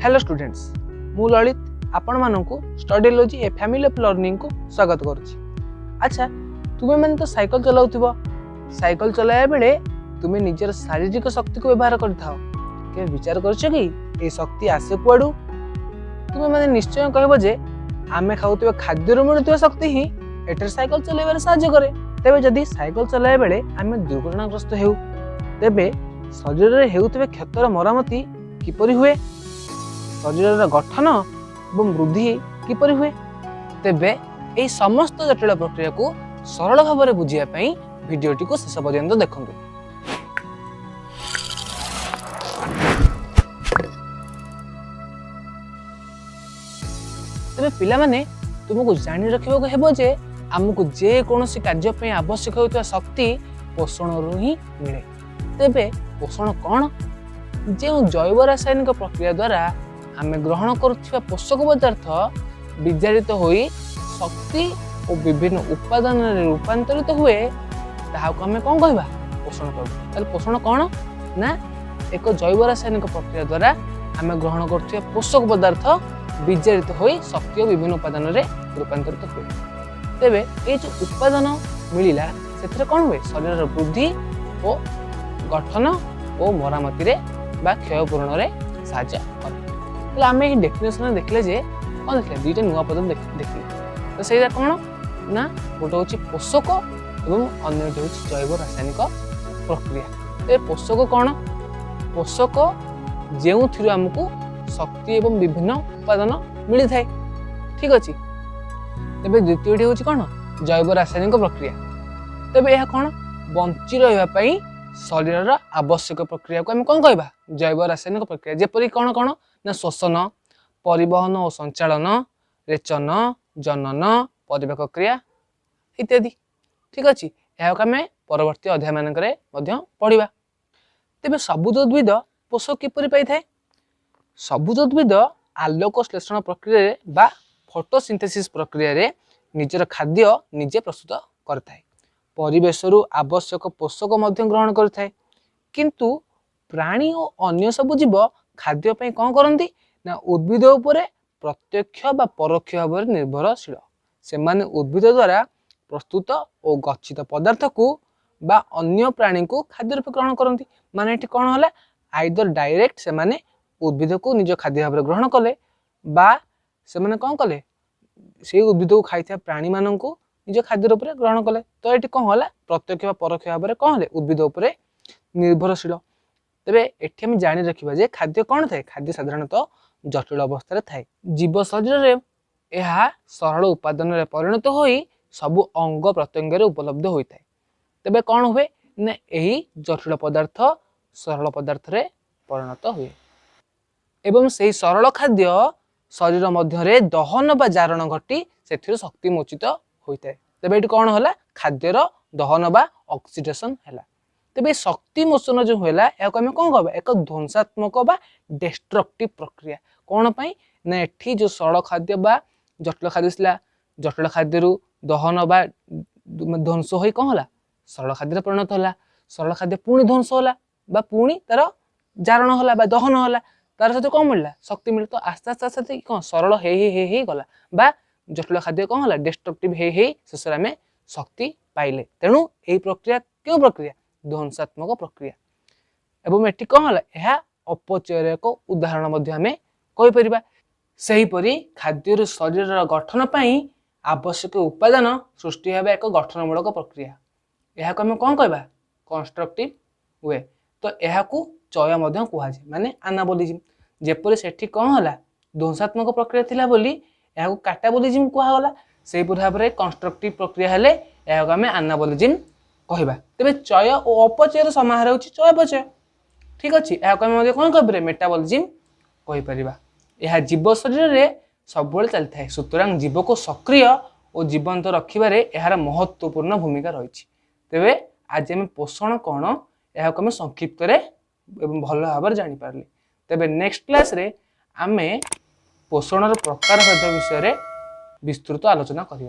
Hello students, ମୁଁ ଲଳିତ ଆପଣମାନଙ୍କୁ ଷ୍ଟଡିଲୋଜି ଏ family of ଲର୍ଣ୍ଣିଂକୁ ସ୍ୱାଗତ କରୁଛି। ଆଚ୍ଛା, ତୁମେମାନେ ତ ସାଇକେଲ ଚଲାଉଥିବ। ସାଇକେଲ ଚଲାଇବା ବେଳେ ତୁମେ ନିଜର ଶାରୀରିକ ଶକ୍ତିକୁ ବ୍ୟବହାର କରିଥାଅ। କେବେ ବିଚାର କରିଛ କି ଏ ଶକ୍ତି ଆସେ କୁଆଡ଼ୁ? ତୁମେମାନେ ନିଶ୍ଚୟ କହିବ ଯେ ଆମେ ଖାଉଥିବା ଖାଦ୍ୟରୁ ମିଳୁଥିବା ଶକ୍ତି ହିଁ ଏଠାରେ ସାଇକେଲ ଚଲାଇବାରେ ସାହାଯ୍ୟ କରେ। ତେବେ ଯଦି ସାଇକେଲ ଚଲାଇବା ବେଳେ ଆମେ ଦୁର୍ଘଟଣାଗ୍ରସ୍ତ ହେଉ, ତେବେ ଶରୀରରେ ହେଉଥିବା କ୍ଷତର ମରାମତି କିପରି ହୁଏ? ଶରୀରର ଗଠନ ଏବଂ ବୃଦ୍ଧି କିପରି ହୁଏ? ତେବେ ଏହି ସମସ୍ତ ଜଟିଳ ପ୍ରକ୍ରିୟାକୁ ସରଳ ଭାବରେ ବୁଝିବା ପାଇଁ ଭିଡ଼ିଓଟିକୁ ଶେଷ ପର୍ଯ୍ୟନ୍ତ ଦେଖନ୍ତୁ। ତେବେ ପିଲାମାନେ, ତୁମକୁ ଜାଣି ରଖିବାକୁ ହେବ ଯେ ଆମକୁ ଯେକୌଣସି କାର୍ଯ୍ୟ ପାଇଁ ଆବଶ୍ୟକ ହେଉଥିବା ଶକ୍ତି ପୋଷଣରୁ ହିଁ ମିଳେ। ତେବେ ପୋଷଣ କ'ଣ? ଯେଉଁ ଜୈବ ରାସାୟନିକ ପ୍ରକ୍ରିୟା ଦ୍ୱାରା ଆମେ ଗ୍ରହଣ କରୁଥିବା ପୋଷକ ପଦାର୍ଥ ବିଜାରିତ ହୋଇ ଶକ୍ତି ଓ ବିଭିନ୍ନ ଉପାଦାନରେ ରୂପାନ୍ତରିତ ହୁଏ, ତାହାକୁ ଆମେ କ'ଣ କହିବା? ପୋଷଣ କହିବା। ତାହେଲେ ପୋଷଣ କ'ଣ ନା ଏକ ଜୈବ ରାସାୟନିକ ପ୍ରକ୍ରିୟା ଦ୍ୱାରା ଆମେ ଗ୍ରହଣ କରୁଥିବା ପୋଷକ ପଦାର୍ଥ ବିଜାରିତ ହୋଇ ଶକ୍ତି ଓ ବିଭିନ୍ନ ଉପାଦାନରେ ରୂପାନ୍ତରିତ ହୁଏ। ତେବେ ଏଇ ଯେଉଁ ଉପାଦାନ ମିଳିଲା, ସେଥିରେ କ'ଣ ହୁଏ? ଶରୀରର ବୃଦ୍ଧି ଓ ଗଠନ ଓ ମରାମତିରେ ବା କ୍ଷୟ ପୂରଣରେ ସାହାଯ୍ୟ କରେ। ତାହେଲେ ଆମେ ଏହି ଡେଫିନେସନରେ ଦେଖିଲେ ଯେ କ'ଣ ଦେଖିଲେ? ଦୁଇଟା ନୂଆ ପଦ ଦେଖିଲେ। ତ ସେଇଟା କ'ଣ ନା ଗୋଟେ ହେଉଛି ପୋଷକ ଏବଂ ଅନ୍ୟଟି ହେଉଛି ଜୈବ ରାସାୟନିକ ପ୍ରକ୍ରିୟା। ତେବେ ପୋଷକ କ'ଣ? ପୋଷକ ଯେଉଁଥିରୁ ଆମକୁ ଶକ୍ତି ଏବଂ ବିଭିନ୍ନ ଉପାଦାନ ମିଳିଥାଏ। ଠିକ ଅଛି। ତେବେ ଦ୍ୱିତୀୟଟି ହେଉଛି କ'ଣ? ଜୈବ ରାସାୟନିକ ପ୍ରକ୍ରିୟା। ତେବେ ଏହା କ'ଣ? ବଞ୍ଚି ରହିବା ପାଇଁ ଶରୀରର ଆବଶ୍ୟକ ପ୍ରକ୍ରିୟାକୁ ଆମେ କ'ଣ କହିବା? ଜୈବ ରାସାୟନିକ ପ୍ରକ୍ରିୟା। ଯେପରି କ'ଣ କ'ଣ ନା ଶ୍ୱସନ, ପରିବହନ ଓ ସଞ୍ଚାଳନ, ରେଚନ, ଜନନ, ପରିପାକ କ୍ରିୟା ଇତ୍ୟାଦି। ଠିକ ଅଛି। ଏହାକୁ ଆମେ ପରବର୍ତ୍ତୀ ଅଧ୍ୟାୟମାନଙ୍କରେ ମଧ୍ୟ ପଢ଼ିବା। ତେବେ ସବୁଜ ଉଦ୍ଭିଦ ପୋଷକ କିପରି ପାଇଥାଏ? ସବୁଜ ଉଦ୍ଭିଦ ଆଲୋକ ଶ୍ଳେଷଣ ପ୍ରକ୍ରିୟାରେ ବା ଫଟୋସିନ୍ଥେସିସ୍ ପ୍ରକ୍ରିୟାରେ ନିଜର ଖାଦ୍ୟ ନିଜେ ପ୍ରସ୍ତୁତ କରିଥାଏ। ପରିବେଶରୁ ଆବଶ୍ୟକ ପୋଷକ ମଧ୍ୟ ଗ୍ରହଣ କରିଥାଏ। କିନ୍ତୁ ପ୍ରାଣୀ ଓ ଅନ୍ୟ ସବୁ ଜୀବ ଖାଦ୍ୟ ପାଇଁ କ'ଣ କରନ୍ତି ନା ଉଦ୍ଭିଦ ଉପରେ ପ୍ରତ୍ୟକ୍ଷ ବା ପରୋକ୍ଷ ଭାବରେ ନିର୍ଭରଶୀଳ। ସେମାନେ ଉଦ୍ଭିଦ ଦ୍ୱାରା ପ୍ରସ୍ତୁତ ଓ ଗଚ୍ଛିତ ପଦାର୍ଥକୁ ବା ଅନ୍ୟ ପ୍ରାଣୀଙ୍କୁ ଖାଦ୍ୟ ରୂପେ ଗ୍ରହଣ କରନ୍ତି। ମାନେ ଏଠି କ'ଣ ହେଲା? ଆଇଦର ଡାଇରେକ୍ଟ ସେମାନେ ଉଦ୍ଭିଦକୁ ନିଜ ଖାଦ୍ୟ ଭାବରେ ଗ୍ରହଣ କଲେ ବା ସେମାନେ କ'ଣ କଲେ, ସେଇ ଉଦ୍ଭିଦକୁ ଖାଇଥିବା ପ୍ରାଣୀମାନଙ୍କୁ ନିଜ ଖାଦ୍ୟ ରୂପରେ ଗ୍ରହଣ କଲେ। ତ ଏଠି କ'ଣ ହେଲା? ପ୍ରତ୍ୟକ୍ଷ ବା ପରୋକ୍ଷ ଭାବରେ କ'ଣ ହେଲେ? ଉଦ୍ଭିଦ ଉପରେ ନିର୍ଭରଶୀଳ। ତେବେ ଏଠି ଆମେ ଜାଣି ରଖିବା ଯେ ଖାଦ୍ୟ କ'ଣ ଥାଏ? ଖାଦ୍ୟ ସାଧାରଣତଃ ଜଟିଳ ଅବସ୍ଥାରେ ଥାଏ। ଜୀବ ଶରୀରରେ ଏହା ସରଳ ଉପାଦାନରେ ପରିଣତ ହୋଇ ସବୁ ଅଙ୍ଗ ପ୍ରତ୍ୟଙ୍ଗରେ ଉପଲବ୍ଧ ହୋଇଥାଏ। ତେବେ କ'ଣ ହୁଏ ନା ଏହି ଜଟିଳ ପଦାର୍ଥ ସରଳ ପଦାର୍ଥରେ ପରିଣତ ହୁଏ ଏବଂ ସେହି ସରଳ ଖାଦ୍ୟ ଶରୀର ମଧ୍ୟରେ ଦହନ ବା ଜାରଣ ଘଟି ସେଥିରୁ ଶକ୍ତି ମୋଚିତ ହୋଇଥାଏ। ତେବେ ଏଠି କ'ଣ ହେଲା? ଖାଦ୍ୟର ଦହନ ବା ଅକ୍ସିଡେସନ ହେଲା। ତେବେ ଶକ୍ତି ମୋଚନ ଯେଉଁ ହେଲା, ଏହାକୁ ଆମେ କ'ଣ କହିବା? ଏକ ଧ୍ୱଂସାତ୍ମକ ବା ଡେଷ୍ଟ୍ରକ୍ଟିଭ ପ୍ରକ୍ରିୟା। କ'ଣ ପାଇଁ ନା ଏଠି ଯେଉଁ ସରଳ ଖାଦ୍ୟ ବା ଜଟିଳ ଖାଦ୍ୟ ଥିଲା, ଜଟିଳ ଖାଦ୍ୟରୁ ଦହନ ବା ଧ୍ୱଂସ ହୋଇ କ'ଣ ହେଲା? ସରଳ ଖାଦ୍ୟରେ ପରିଣତ ହେଲା। ସରଳ ଖାଦ୍ୟ ପୁଣି ଧ୍ୱଂସ ହେଲା ବା ପୁଣି ତାର ଜାରଣ ହେଲା ବା ଦହନ ହେଲା, ତାର ସହିତ କ'ଣ ମିଳିଲା? ଶକ୍ତି ମିଳିଲା। ତ ଆସ୍ତେ ଆସ୍ତେ ଆସ୍ତେ ଆସ୍ତେ କ'ଣ ସରଳ ହେଇ ହେଇ ହେଇ ହେଇ ଗଲା ବା ଜଟିଳ ଖାଦ୍ୟ କ'ଣ ହେଲା? ଡେଷ୍ଟ୍ରକ୍ଟିଭ ହେଇ ହେଇ ଶେଷରେ ଆମେ ଶକ୍ତି ପାଇଲେ। ତେଣୁ ଏହି ପ୍ରକ୍ରିୟା କେଉଁ ପ୍ରକ୍ରିୟା? ଧ୍ୱଂସାତ୍ମକ ପ୍ରକ୍ରିୟା। ଏବଂ ଏଠି କ'ଣ ହେଲା? ଏହା ଅପଚୟର ଏକ ଉଦାହରଣ ମଧ୍ୟ ଆମେ କହିପାରିବା। ସେହିପରି ଖାଦ୍ୟରୁ ଶରୀରର ଗଠନ ପାଇଁ ଆବଶ୍ୟକ ଉପାଦାନ ସୃଷ୍ଟି ହେବା ଏକ ଗଠନମୂଳକ ପ୍ରକ୍ରିୟା। ଏହାକୁ ଆମେ କ'ଣ କହିବା? କନଷ୍ଟ୍ରକ୍ଟିଭ we. ତ ଏହାକୁ ଚୟ ମଧ୍ୟ କୁହାଯାଏ, ମାନେ ଆନାବୋଲିଜିମ୍। ଯେପରି ସେଠି କ'ଣ ହେଲା? ଧ୍ୱଂସାତ୍ମକ ପ୍ରକ୍ରିୟା ଥିଲା ବୋଲି ଏହାକୁ କାଟାବୋଲିଜିମ୍ କୁହାଗଲା, ସେହିପରି ଭାବରେ କନଷ୍ଟ୍ରକ୍ଟିଭ ପ୍ରକ୍ରିୟା ହେଲେ ଏହାକୁ ଆମେ ଆନାବୋଲିଜିମ୍ କହିବା। ତେବେ ଚୟ ଓ ଅପଚୟର ସମାହାର ହେଉଛି ଚୟାପଚୟ। ଠିକ ଅଛି। ଏହାକୁ ଆମେ ମଧ୍ୟ କ'ଣ କହିପାରିବା? ମେଟାବଲିଜିମ୍ କହିପାରିବା। ଏହା ଜୀବ ଶରୀରରେ ସବୁବେଳେ ଚାଲିଥାଏ। ସୁତରାଂ ଜୀବକୁ ସକ୍ରିୟ ଓ ଜୀବନ୍ତ ରଖିବାରେ ଏହାର ମହତ୍ୱପୂର୍ଣ୍ଣ ଭୂମିକା ରହିଛି। ତେବେ ଆଜି ଆମେ ପୋଷଣ କ'ଣ, ଏହାକୁ ଆମେ ସଂକ୍ଷିପ୍ତରେ ଏବଂ ଭଲ ଭାବରେ ଜାଣିପାରିଲେ। ତେବେ ନେକ୍ସଟ କ୍ଲାସରେ ଆମେ ପୋଷଣର ପ୍ରକାରଭେଦ ବିଷୟରେ ବିସ୍ତୃତ ଆଲୋଚନା କରିବା।